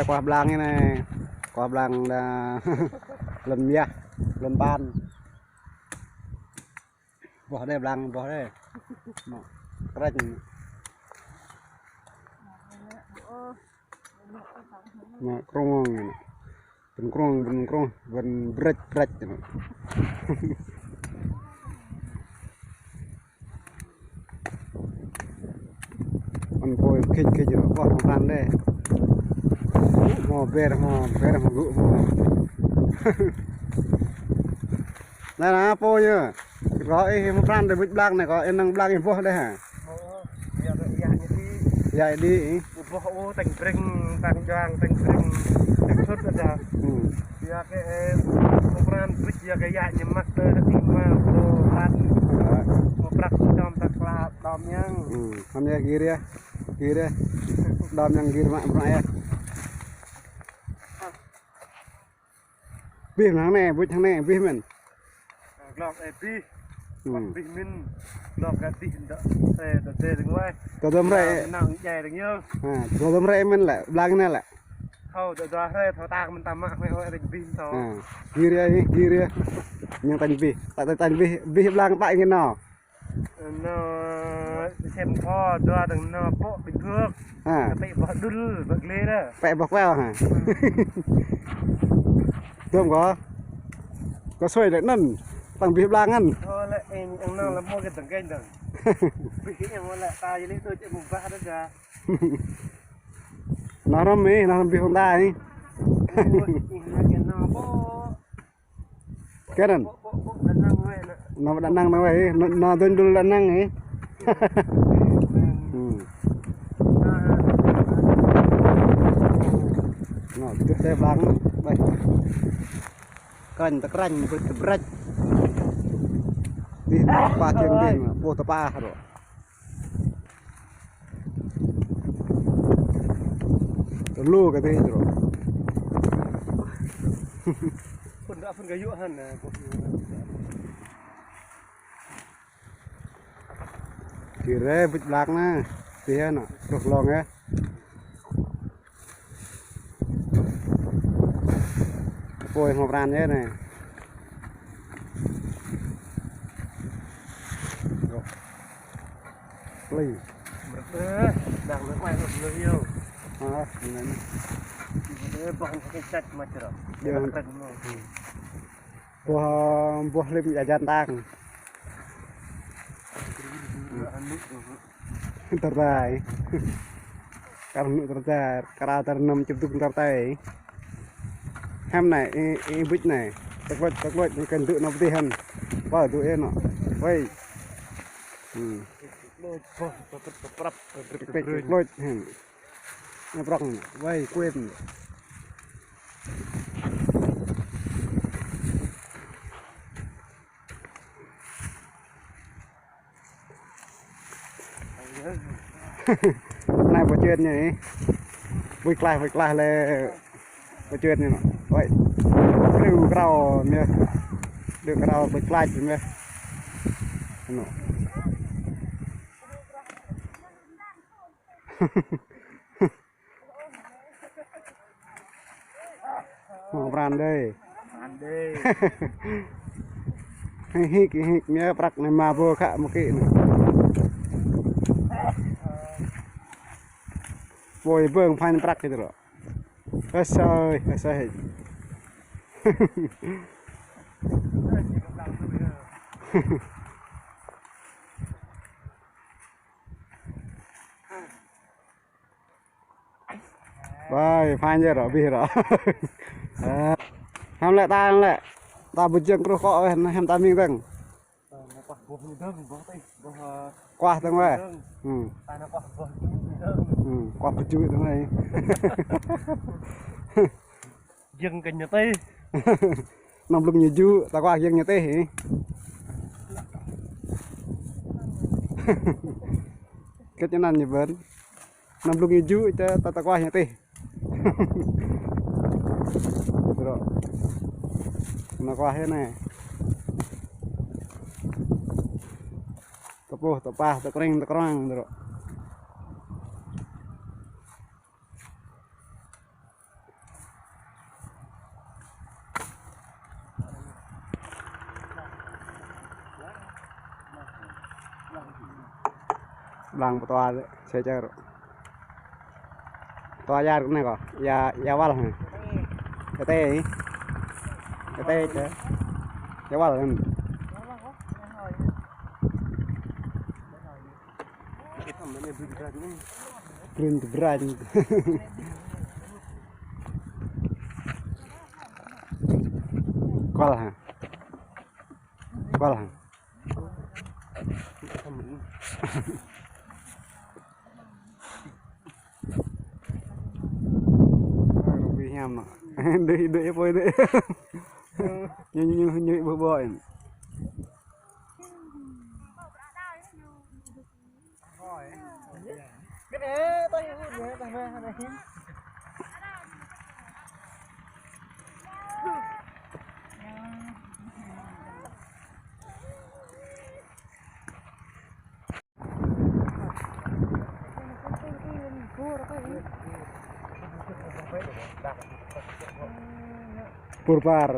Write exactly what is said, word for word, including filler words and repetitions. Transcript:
Kuah blang anai. Kuah blang đa lŏn mơyah, lŏn ƀan. Boh đơi blang, boh đơi. Mă, krĕč. Mă, krong. Bơ̆n krong, bơ̆n krong, bơ̆n brĕč, brĕč. Ăn pô khĭč, khĭč rŏ, kuah hmâo pran đơi. Hmâo ber, hmâo ber, hmâo gŭ, hmâo. Anai ană pô ñu. Kâo ih hmâo pran đơi bưč blang anai, kâo ih năng blang ih boh đơi hă. Ơ, ơ, yă, yă, yă, yă. Yă đĭ. Boh ôh, tơ̆ng breng, tơ̆ng juang, tơ̆ng breng, tơ̆ng sut aja. Hmm. Yă kơ, ơ, hmâo pran bưč, yă kơ yă ñu mă tơ, tơ, tơ̆ng mă, tơ, pran. Hă. Hmâo prăk, tơ̆ng tơ̆ng kla, tơ̆ng yang. Hmm. Hăm yă gir yă. Gir yă. Tơ̆ng yang gir mă, mă yă. Bih hăng anai, bưč hăng anai, bih mơ̆n. Glŏk ih bih. Hmm. Bih mơ̆n. Glŏk gah bih đă, ơ, đă tê dơ̆ng wai. Tơdăm hrơi. Nao, nao jai dơ̆ng yơh. Ha, tơdăm hrơi mơ̆n lĕ, blang anai lĕ. Thâo, đă dua hrơi, thâo tang mơ̆n ta mă, huai, huai, dơ̆ng bih thâo. Ha, gir yă, gir yă. Ñu tơ̆ng bih, ta, ta, tơ̆ng bih, bih blang pă ngĭn nao. Nao sem kho, dua tơ̆ng nao pŏk bình thường. Ha. Pĕ boh đŭl, boh glê đa. Pĕ boh kueo hă. Dôm kâo. Kâo sui lĕ anŭn. Tơ̆ng bih blang anŭn. Ơ lĕ, ơ, nao lĕ mơ̆ kơ tơ̆ng kĕnh dơ̆ng. Bih kơ ñu mơ̆ lĕ, ta yơh lĕ tui čĕ mơ̆ bah đa. Nao hrŏm ih, nao hrŏm bih hăng ta ih. Ơ, ih nao kơ nao pŏk. Kơ anŭn. Nao đa năng anai wai, nao, nao dŏn đŭl đa năng ih. Hmm. Nao, tŭ tê blang, ƀai. Krĕč tơ krĕč, brĕč tơ brĕč. Bih mă, pă čeng bih mă, pô tơpă rŏ. Tơlu kơ tih rŏ. Phun đă phun kơ yua hăn, ơ, kơ yua. Kơ rê bưč blang anai. Tih anai, truh lŏng yơh. Pô hmâo pran yơh anai. Plei. Đang lơ mai hmâo plei yơh. Ha, anai. Ơ, bang kơ čăt mă čră. Yơh. Đang lơ mai. Boh, boh lĕ jajan tang. Tơrai. Kar hmư̆ tơrai, kar tơr năm čŭp dŭk tơrai. Hăm anai, ih, ih bưč anai. Tơk lôč, tơk lôč, ih kăn dŭk nao pơtih hăn. Pơ dŭk ih nao. Wai. Hmm. Tơk lôč, tơk lôč, hăn. Nao prŏng, wai, kuên. Anai pơ čư̆ ñu ih. Bưč klaih, bưč klaih lĕ pơ čư̆ ñu nao. Wai. Kriu krao mơ̆. Đưk krao bưč klaih mơ̆. Nao. Hmâo pran đơi. Pran đơi. Hik, hik, ñu prăk anai mă pô khă mơ̆ kĭ anai. Pô ih bơ̆ng phăn prăk kơ tơlŏ. Asơi, asơi. Wai, phăn yơh rŏ, bih rŏ. Ơ. Hăm lĕ ta, hăm lĕ. Ta bơjơ̆ng kruh kŏ weh, anai hăm ta ming dơ̆ng. Kuah dơ̆ng weh. Hmm. Hmm, kuah bơjơ̆ng dơ̆ng weh. Jơ̆ng kơ ñu tih. Anăm blung ñu jŭ, ta kuah jơ̆ng ñu tih, ih. Kĕt ñu anŭn ñu bơ̆n. Anăm blung ñu jŭ, ta, ta, ta kuah ñu tih. Rŏ. Anŭn kuah yơh anai. Tơpuh, tơpah, tơkreng, tơkrang, rŏ. Blang pơtua sĕ čar. Tua ia rơkơna kâo, ia, ia wăl hă. Kơtê. Kơtê čar. Ia wăl hă. Brên tơbrănh. Kual hă. Kual hă. Rơbih hiam nă. Đuaĭ, đuaĭ, pô đuaĭ. Ñu, ñu, ñu, ñu, ƀuh ƀô̆. Pur par.